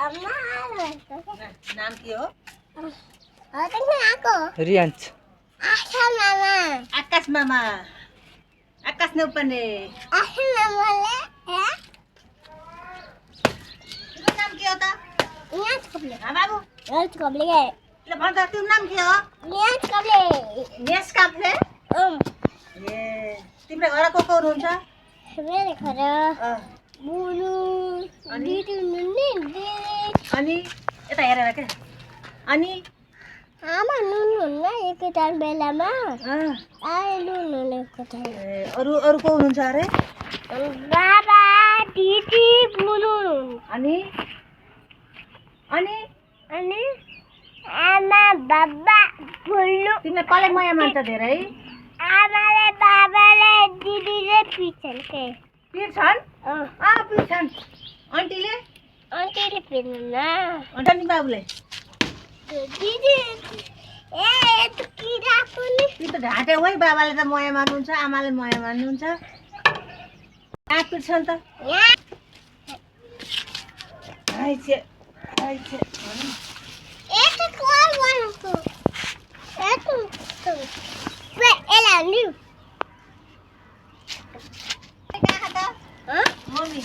नाम के हो? रियान्स आकाश मामा आकाश नेउपाने तिम्रो नाम के हो त? बाबु ल भन त तिम्रो नाम के हो? नेस काफ्ले ए तिम्रो घर को हुनुहुन्छ? अनि यता हेरेर के अनि आमा नुनुहुन्न एकैताल बेलामा अरु अरु को हुनुहुन्छ अरे? बाबा दिदी बुनु अनि अनि अनि आमा बाबा बुल्लु तिमीले कसले माया मान्छ धेरै? आमाले बाबाले दिदीले पिछन् के पिर्छन्? पिर्छन् आन्टीले पिर्नुहुन्न अनि बाबुले दिदी यस्तो किरा पनि त्यो त ढाँटे हो है बाबाले त माया मान्नुहुन्छ आमाले माया मान्नुहुन्छ कहाँ पिर्छन् त? आइछे यस्तो कल बनाएको यस्तो एला लिउ कहाँ त? मम्मी